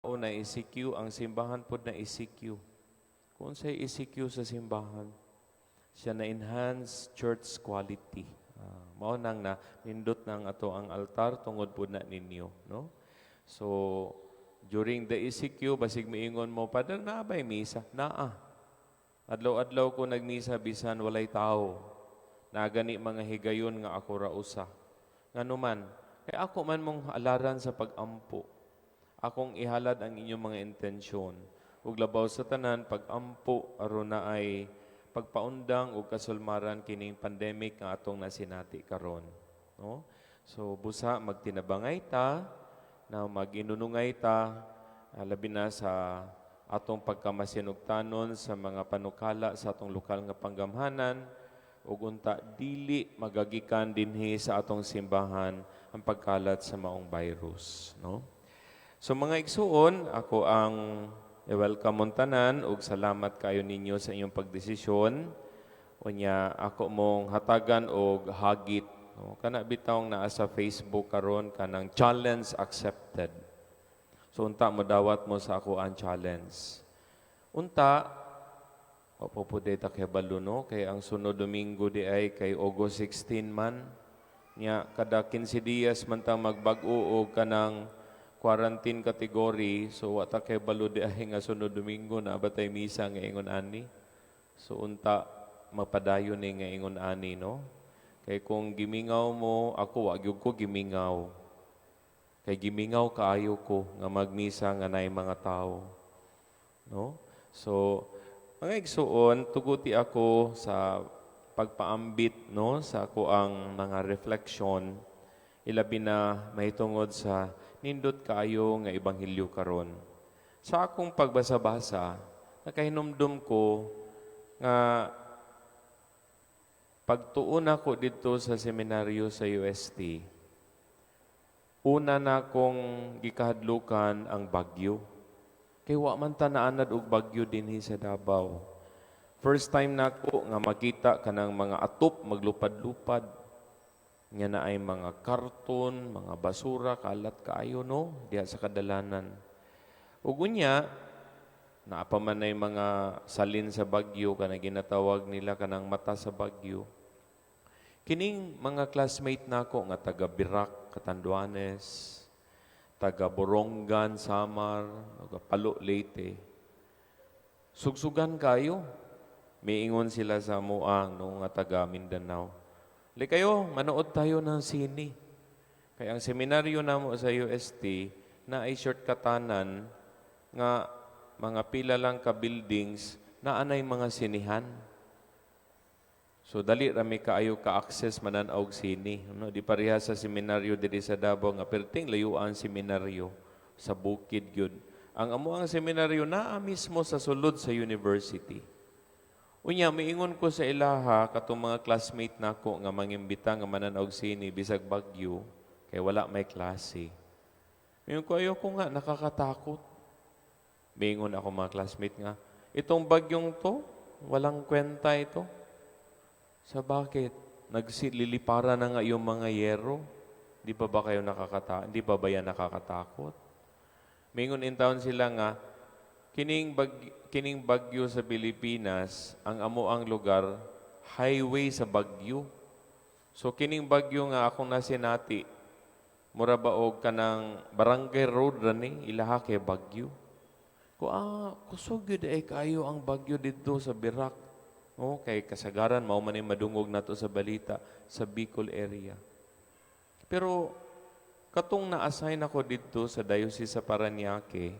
Na ECQ, ang simbahan pod na ECQ. Kung unsay ECQ sa simbahan, siya na enhance church quality. Mao nang na nindot nang ato ang altar tungod pod na ninyo, no? So during the ECQ, basig miingon mo, "Padre, naa bay misa?" Naa. Adlaw-adlaw ko nagmisa bisan walay tao. Nagani mga higayon nga ako ra usa. Ngano man, kay ako man mong alaran sa pagampo. Akong ihalad ang inyong mga intensyon. Ug labaw sa tanan, pagampo aron na ay pagpaundang ug kasulmaran kining pandemic nga atong nasinati karon, no? So busa magtinabangay ta, na maginunungay ta, labi na sa atong pagkamasinugtanon sa mga panukala sa atong lokal nga panggamhanan, ug unta dili magagikan dinhi sa atong simbahan ang pagkalat sa maong virus, no? So mga igsuon, ako ang i-welcome mong tanan ug salamat kayo ninyo sa inyong pagdesisyon. Unya ako mong hatagan og hagit, no? Kana bitawng naa sa Facebook karon, kanang "Challenge accepted." So unta mo dawat mo sa ako ang challenge. Unta opo po ta kabalo, no, kay ang sunod Domingo di ay kay August 16 man nya, kada 15 dias man tang magbag-o og kanang quarantine category. So wa ta kabalo di ay nga sunod Domingo na ba tay misa nga ingon ani. So unta mapadayon ni nga ingon ani, no, kay kung gimingaw mo ako, wa gyud ko gimingaw, kay gimingaw kaayo ko nga magmisa nga naay mga tao, no? So mga igsuon, tuguti ako sa pagpaambit, no, sa ako ang mga reflection, ilabi na mahitungod sa nindot kaayo nga ebanghelyo karon. Sa akong pagbasa-basa, nakahinumdum ko nga pagtuon ako didto sa seminaryo sa UST, una na kong gikahadlukan ang bagyo. Kay wa man ta naanad og bagyo dinhi sa Davao. First time nako nga makita kanang mga atop maglupad-lupad nga naay mga karton, mga basura, kalat kaayo, no, diha sa kadalanan. Ug unya, naa pa man ay mga salin sa bagyo, kana ginatawag nila kanang mata sa bagyo. Kining mga classmate nako nga taga Birak, Catanduanes, taga Borongan, Samar, taga Palo, Leyte. Sugsugan kayo. Miingon sila sa muang no nga taga Mindanao. "Li kayo, manood tayo ng sine." Kaya ang seminaryo namo sa UST na ay shortcutanan nga mga pila lang ka buildings na anay mga sinihan. So dali rami kaayo ka-access manan-aw og sine. No, di pareha sa seminaryo diri sa Davao nga perting layuan seminaryo sa bukid gyud. Ang amo ang seminaryo naa mismo sa sulod sa university. Unya miingon ko sa ilaha, katong mga classmate nako nga mangimbita nga manan-aw og sine bisag bagyo kay wala may klase. Miingon ko, "Ayoko nga, nakakatakot." Miingon ako mga classmate nga, "Itong bagyong to, walang kwenta ito." Sa bakit? Nagsililipara na nga yung mga yero. Di pa ba yan nakakatakot? Mingon in taon sila nga, kining bagyo sa Pilipinas, ang amo ang lugar, highway sa bagyo. So kining bagyo nga akong nasinati, mura ba og kanang barangay road ra ni ilaha kay bagyo. Ko kusog gyud ay kayo ang bagyo didto sa Birak. Oh, kay kasagaran mao man ni madungog nato sa balita sa Bicol area. Pero katong na-assign ako didto sa Diocese sa Paranaque,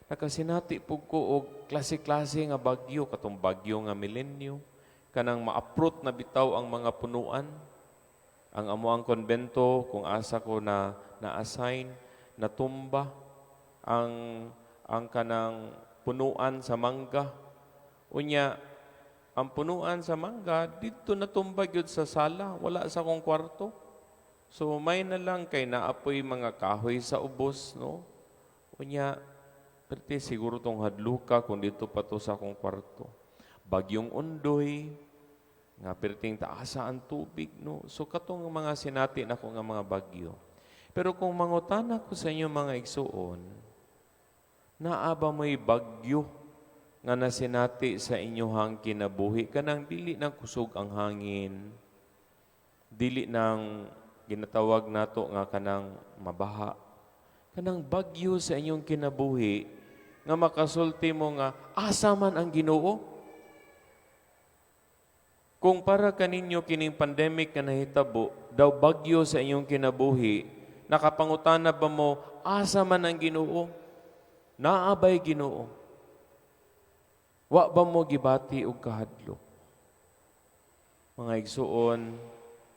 nakasinati pug ko og klase-klase nga bagyo, katong bagyo nga milenyo, kanang ma-uproot na bitaw ang mga punuan. Ang amo ang konbento kung asa ko na na-assign, natumba ang kanang punuan sa mangga. Unya, ang punuan sa mangga didto natumba gyud sa sala, wala sa akong kwarto. So may na lang kay naapoy mga kahoy sa ubos, no? Unya, perti siguro tong hadluka kung dito pa to sa akong kwarto. Bagyong Ondoy, nga perting taasa ang tubig, no? So katong mga sinati nako nga mga bagyo. Pero kung mangutana ko sa inyo, mga igsuon, Naa ba mo'y bagyo nga nasinati sa inyuhang kinabuhi, kanang dili nang kusog ang hangin, dili nang ginatawag nato nga kanang mabaha, kanang bagyo sa inyong kinabuhi nga makasulti mo nga, "Asa man ang Ginoo?" Kung para kaninyo kining pandemic nga nahitabo daw bagyo sa inyong kinabuhi, nakapangutana ba mo, "Asa man ang Ginoo? Naa bay Ginoo?" Wa ba mo gibati og kahadlok? Mga igsuon,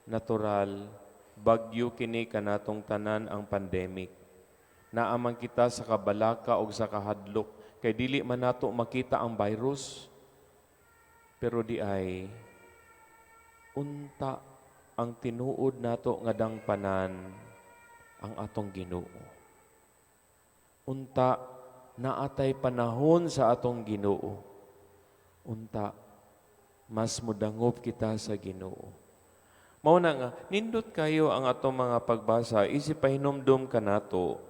natural, bagyo kini kanatong tanan ang pandemic. Naa man kita sa kabalaka og sa kahadlok kay dili man nato makita ang virus. Pero diay unta ang tinuod nato nga dangpanan ang atong Ginoo. Unta naatay panahon sa atong Ginoo. Unta mas mudangop kita sa Ginoo. Mao na nga nindot kayo ang atong mga pagbasa, isip pahinumdum kanato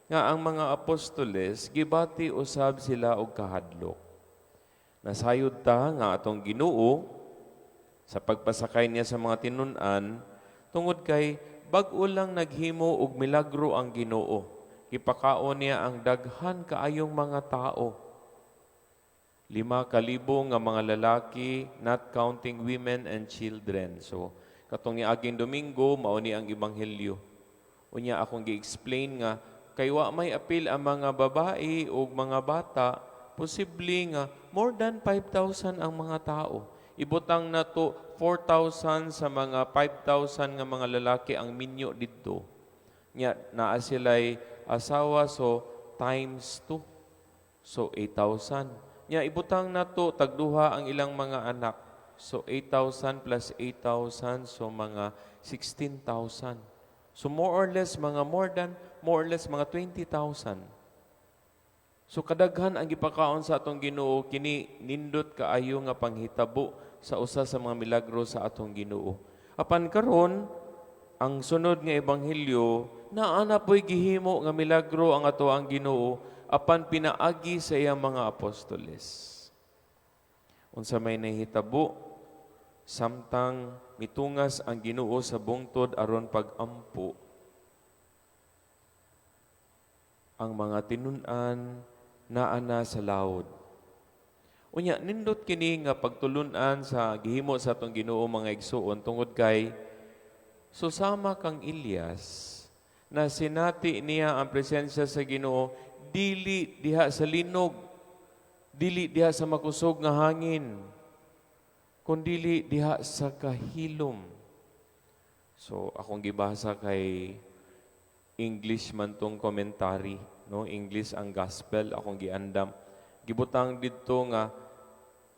nga ang mga apostoles gibati usab sila og kahadlok. Nasayod ta nga atong Ginoo sa pagpasakay niya sa mga tinun-an, tungod kay bag-o lang naghimo og milagro ang Ginoo. Gipakaon niya ang daghan kaayong mga tao. 5,000 nga mga lalaki, not counting women and children. So, katong niaging Domingo, mao ni ang ebanghelyo. Unya akong gi-explain nga kay wa may apil ang mga babae ug mga bata, posible nga more than 5,000 ang mga tao. Ibutang nato 4,000 sa mga 5,000 nga mga lalaki ang minyo didto. Nya naa sila'y asawa, so times 2. So 8,000. Nya ibutang nato tagduha ang ilang mga anak. So 8,000 plus 8,000, so mga 16,000. So more or less mga more than more or less mga 20,000. So kadaghan ang gipakaon sa atong Ginoo. Kini nindot kaayo nga panghitabo sa usa sa mga milagro sa atong Ginoo. Apan karon ang sunod nga ebanghelyo, naa na po'y gihimo nga milagro ang ato ang Ginoo, apan pinaagi sa iyang mga apostoles. Unsa may nahitabo samtang mitungas ang Ginoo sa bungtod aron pagampo, ang mga tinun-an naa na sa lawod. Unya nindot kini nga pagtulun-an sa gihimo sa atong Ginoo, mga igsuon, tungod kay susama kang Elias na sinati niya ang presensya sa Ginoo dili diha sa linog, dili diha sa makusog nga hangin, kundili diha sa kahilom. So akong gibasa kay English man tong commentary, no? English ang gospel akong giandam. Gibutang didto nga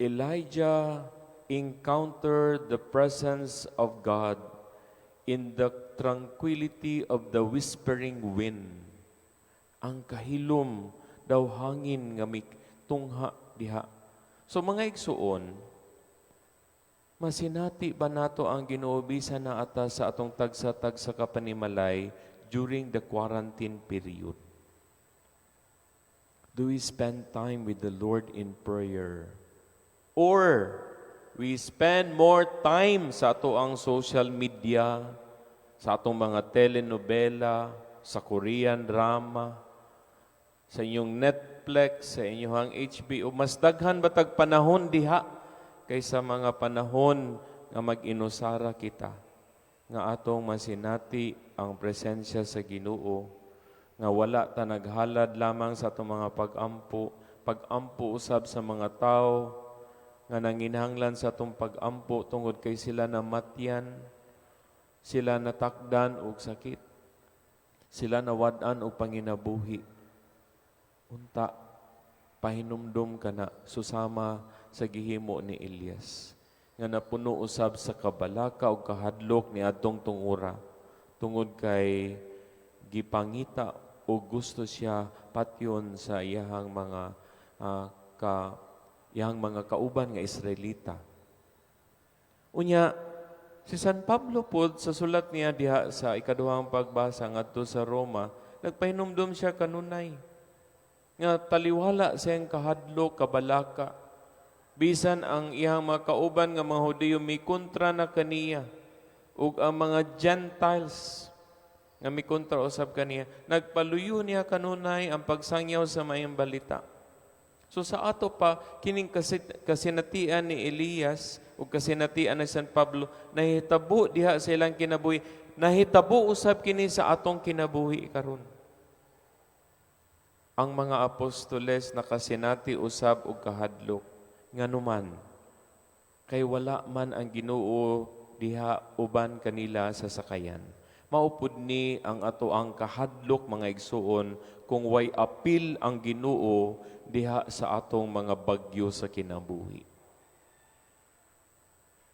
Elijah encountered the presence of God in the tranquility of the whispering wind. Ang kahilom daw hangin nga mitungha diha. So mga igsuon, masinati ba nato ang Ginoo bisan naa ta sa atong tagsa-tagsa ka panimalay during the quarantine period? Do we spend time with the Lord in prayer? Or we spend more time sa ato ang social media, sa atong mga telenovela, sa Korean drama, sa inyong Netflix, sa inyong HBO? Mas daghan ba tag panahon diha kaysa mga panahon nga mag-inusara kita nga atong masinati ang presensya sa Ginoo, nga wala ta naghalad lamang sa atong mga pag-ampo, pag-ampo usab sa mga tao nga nanginahanglan sa atong pag-ampo tungod kay sila namatyan, sila natakdan og sakit, sila nawad-an og panginabuhi? Unta pahinumdum kana susama sa gihimo ni Elias nga napuno usab sa kabalaka og kahadlok ni adtong tungura tungod kay gipangita o gusto siya patyon sa iyahang mga ka iyang mga kauban nga Israelita. Unya si San Pablo pod sa sulat niya diha sa ikaduhang pagbasa ngadto sa Roma, nagpahinumdum siya kanunay. Nga taliwala sa iyang kahadlok, kabalaka. Bisan ang iyang mga kauban nga mga Hudiyo mikontra na kaniya ug ang mga Gentiles nga mikontra usab kaniya, nagpaluyo niya kanunay ang pagsangyaw sa maayong balita. So sa ato pa, kining kasinatian ni Elias ug kasinatian ni San Pablo nahitabo diha sa ilang kinabuhi, nahitabo usab kini sa atong kinabuhi karon. Ang mga apostoles nakasinati usab og kahadlok, nganuman kay wala man ang Ginoo diha uban kanila sa sakayan. Mao pud ni ang ato ang kahadlok, mga igsuon, kung way apil ang Ginoo diha sa atong mga bagyo sa kinabuhi.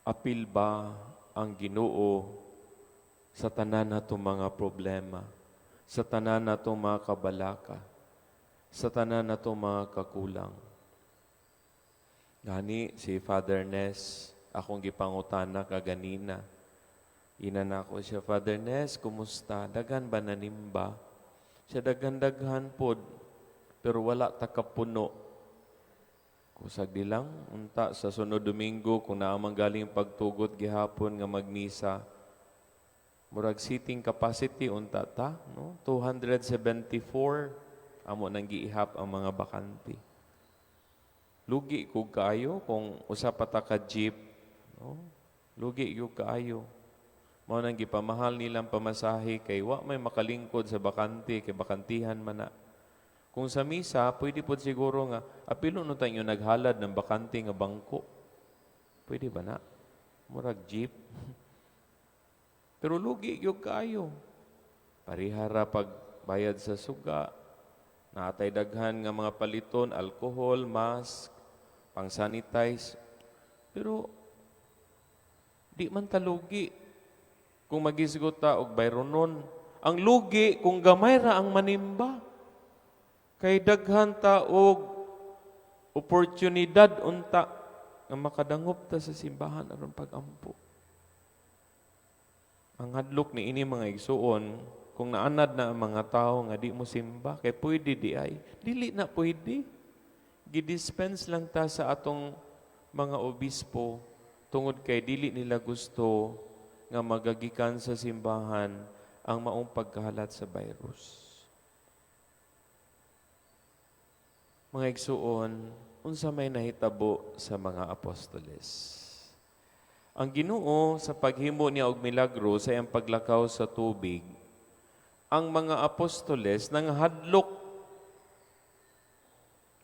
Apil ba ang Ginoo sa tanan natong mga problema, sa tanan natong mga kabalaka, sa tanan natong mga kakulang? Gani si Father Ness, akong gipangutana kaganina. Ina nako siya, "Father Ness, kumusta? Daghan ba nanimba?" Siya, "Daghan-daghan pod, pero wala ta kapuno." Kusag di lang, unta sa sunod Domingo, kung naa man galing pagtugot gihapon nga magmisa, murag seating capacity unta ta, no? 274 amo nang giihap ang mga bakante. Lugi kog kaayo kung usa pa ta ka jeep, no? Lugi gyud kaayo. Mao nang gipamahal nilang pamasahe kay wa may makalingkod sa bakante kay bakantihan man na. Kung sa misa, pwede pod siguro nga apilo no tayo naghalad ng bakante nga bangko. Pwede ba na? Murag jeep. Pero lugi gyud kaayo. Parihara pag bayad sa suga, naatay daghan nga mga paliton, alcohol, mask, pang sanitize. Pero di man talugi kung magisgot ta og bayronon. Ang lugi kung gamay ra ang manimba. Kay daghan ta og oportunidad unta nga makadangop ta sa simbahan aron pagampo. Ang hadlok ni ini, mga igsuon, kung naanad na ang mga tao nga di mo simba, kay pwede di ay, dili na pwede. Gidispense lang ta sa atong mga obispo tungod kay dili nila gusto nga magagikan sa simbahan ang maong pagkahalat sa virus. Mga igsuon, unsa may nahitabo sa mga apostoles? Ang Ginoo, sa paghimo niya og milagro sa iyang paglakaw sa tubig, ang mga apostoles nangahadlok.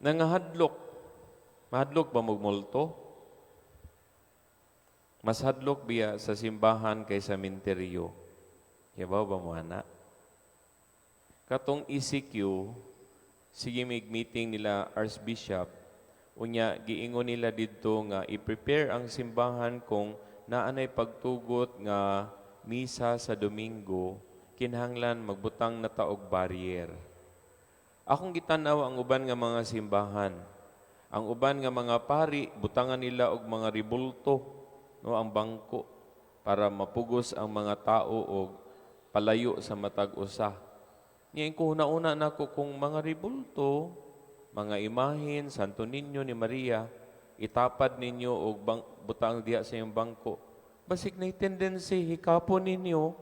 Nangahadlok. Mahadlok ba magmulto? Mas hadlok biya sa simbahan kaysa minteryo. Kibaw ba mo ana? Katong ECQ, sige mig meeting nila Archbishop, unya giingon nila didto nga i-prepare ang simbahan kung naanay pagtugot nga misa sa Domingo, kinahanglan magbutang na ta og barrier. Akong gitan-aw ang uban nga mga simbahan. Ang uban nga mga pari, butangan nila og mga ribulto, no, ang bangko para mapugos ang mga tao og palayo sa matag usa. Nya ko una nako kung mga ribulto, mga imahen, Santo Niño ni Maria, itapad ninyo og butang diha sa iyong bangko. Basig na tendency hikapon ninyo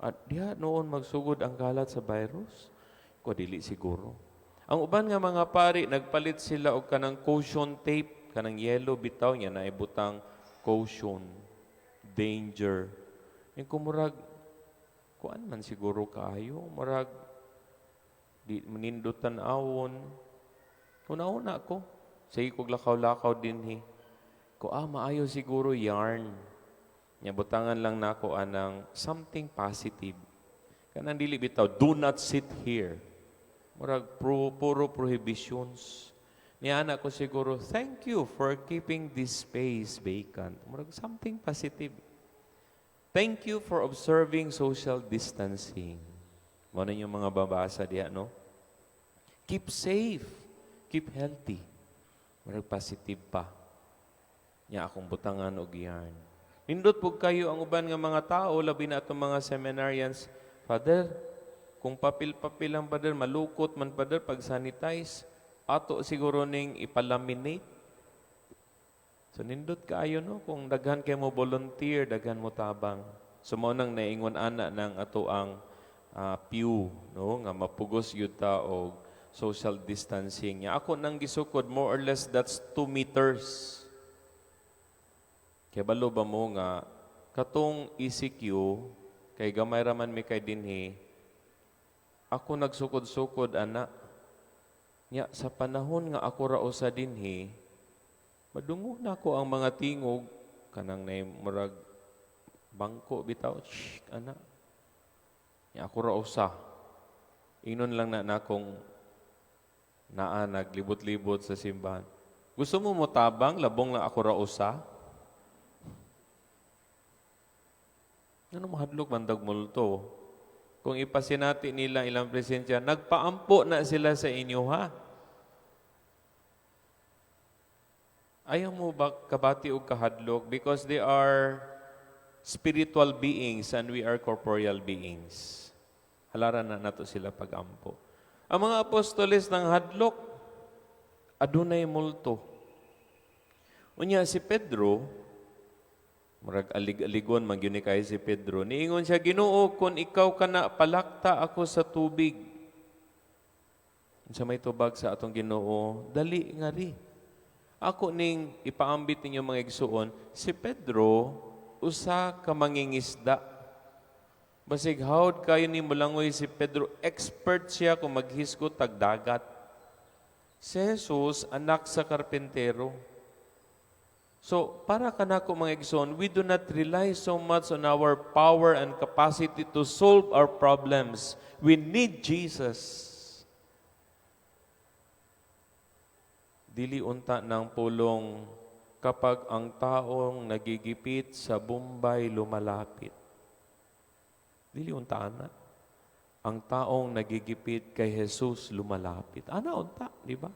at diha noon magsugod ang kalat sa virus. Ko dili siguro. Ang uban nga mga pari, nagpalit sila og kanang caution tape, kanang yellow bitaw niya na ibutang caution, danger. Yung kumurag, kuan man siguro kaayo, murag di manindot tan-awon. Una-una ko, sige kog lakaw-lakaw dinhi. Ko maayo siguro yarn. Nya butangan lang nako anang something positive. Kanang dili bitaw, "Do not sit here." Murag puro prohibitions. Niya ana ko siguro, "Thank you for keeping this space vacant." Murag something positive. "Thank you for observing social distancing." Mao na yung mga babasa diya, no? "Keep safe. Keep healthy." Murag positive pa. Nya akong butangan og yarn. Nindot pug kayo ang uban nga mga tao, labi na atong mga seminarians. "Father, Kung papel-papel lang, pader, malukot man, pader, pag sanitize, ato siguro ning ipalaminate. So nindot kaayo, no, kung daghan kay mo volunteer, daghan mo tabang. So mao nang naingon ana ng ato ang pew, no, nga mapugos gyud ta og social distancing. Nya ako nang gisukod, more or less that's 2 meters. Kay balo ba mo nga katong ECQ, kay gamay ra man mi kay dinhi, ako nagsukod-sukod ana. Nya sa panahon nga ako ra usa dinhi, madungog na ako ang mga tingog kanang nay murag bangko bitaw, shh, ana. Nya ako ra usa. Ingnon lang na nakong naa naglibot-libot sa simbahan. Gusto mo motabang, labong lang ako ra usa? Ano mahadlok mandag multo? Kung ipasinati nila ilang presensya, nagpaampo na sila sa inyo, ha? Ayaw mo ba kabati og kahadlok? Because they are spiritual beings and we are corporeal beings. Halaran na nato sila pag-ampo. Ang mga apostoles ng hadlok, adunay multo. Unya si Pedro, murag alig-aligon man gyud ni kay si Pedro. Niingon siya, "Ginoo, kung ikaw kana, palakta ako sa tubig." Unsa may tubag sa atong Ginoo? "Dali nga ri." Ako ning ipaambit ninyo, mga igsuon, si Pedro usa ka mangingisda. Basig hawd kayo ni mulangoy si Pedro, expert siya kung maghisgot tag dagat. Si Jesus, anak sa karpentero. So, para kanako, mga igsoon, we do not rely so much on our power and capacity to solve our problems. We need Jesus. Dili unta ng pulong kapag ang taong nagigipit sa Bombay lumalapit. Dili unta ana. Ang taong nagigipit kay Jesus lumalapit. Ana unta, di ba?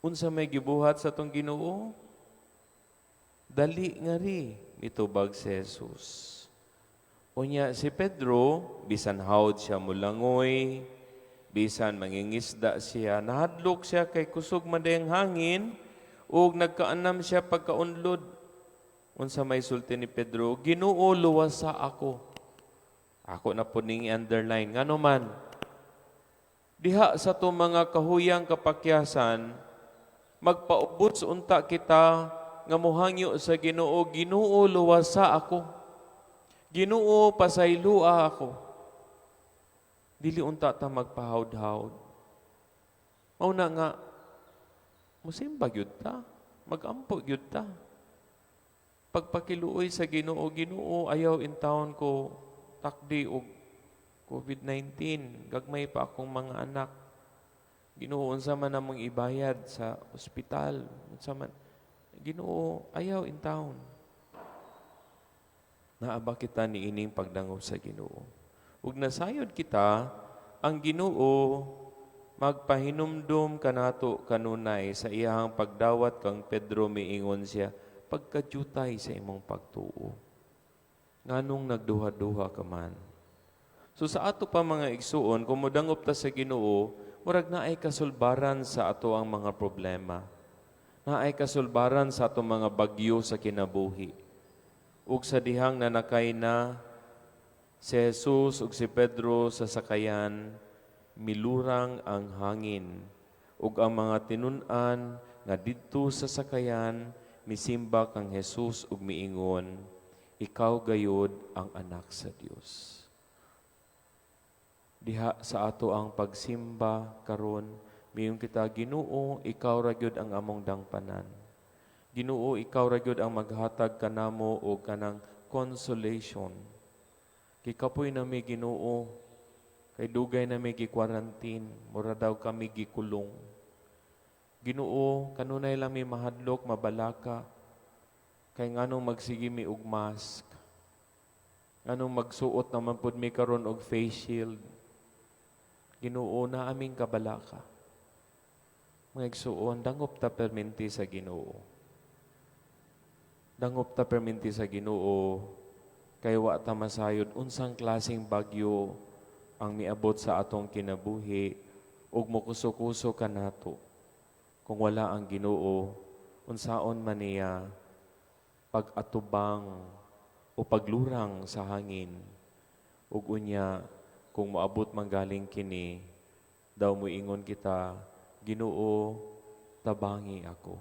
Unsa may gibuhat sa atong Ginoo? "Dali nga ri," mitubag si Jesus. Unya si Pedro, bisan hawd siya mulangoy, bisan mangingisda siya, nahadlok siya kay kusog man dayang hangin, ug nagkaanam siya pagkaunlod. Unsa may sulti ni Pedro? "Ginoo, luwasa ako." Ako na po ning i-underline. Ngano man, diha sa to mga kahuyang kapakyasan, magpaubos unta kita nga mohangyo sa Ginoo, "Ginoo, luwasa ako. Ginoo, pasaylua ako." Dili unta ta magpahawd-hawd. Mao na nga musimba gyud ta, magampo gyud ta. Pagpakiluoy sa Ginoo, "Ginoo, ayaw in town ko takdi og COVID-19, gagmay pa akong mga anak. Ginoo, unsa man among ibayad sa ospital, unsa man. Ginoo, ayaw in town." Naa ba kita niining pagdangop sa Ginoo? Ug nasayod kita, ang Ginoo magpahinumdum kanato kanunay sa iyahang pagdawat kang Pedro, miingon siya, "Pagkadyutay sa imong pagtuo. Nganong nagduha-duha ka man?" So sa ato pa, mga igsuon, kung modangop ta sa Ginoo, murag naay kasulbaran sa ato ang mga problema. Naay kasulbaran sa ato mga bagyo sa kinabuhi. Ug sa dihang nanakay na si Jesus ug si Pedro sa sakayan, milurang ang hangin. Ug ang mga tinun-an nga didto sa sakayan misimba kang Jesus ug miingon, "Ikaw gayod ang anak sa Dios." Diha sa ato ang pagsimba karon, miingon kita, "Ginoo, ikaw ra gyud ang among dangpanan. Ginoo, ikaw ra gyud ang maghatag kanamo og kanang consolation. Kay kapoy na mi, Ginoo, kay dugay na mi gi-quarantine, mura daw kami gikulong. Ginoo, kanunay lang mi mahadlok, mabalaka, kay nganong magsige mi og mask? Nganong magsuot naman pud mi karon og face shield? Ginoo, na aming kabalaka." Mga igsuon, dangop ta perminti sa Ginoo. Dangop ta perminti sa Ginoo. Kay wa ta masayod unsang klaseng bagyo ang miabot sa atong kinabuhi ug mokuso-kuso kanato. Kung wala ang Ginoo, unsaon man niya pag-atubang o paglurang sa hangin? Ug unya, kung moabot man galing kini, daw moingon kita, "Ginoo, tabangi ako.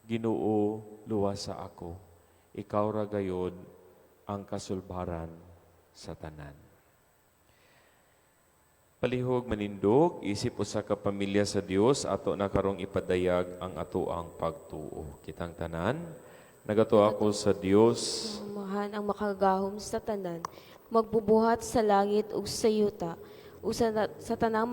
Ginoo, luwasa ako. Ikaw ra gayod ang kasulbaran sa tanan." Palihog manindog, isip usa ka pamilya sa Dios, ato na karong ipadayag ang atoang pagtuo. Kitang tanan, nagatuo ako sa Dios, Amahan ang makagagahom sa tanan, magbubuhat sa langit ug sa yuta, ug sa tanang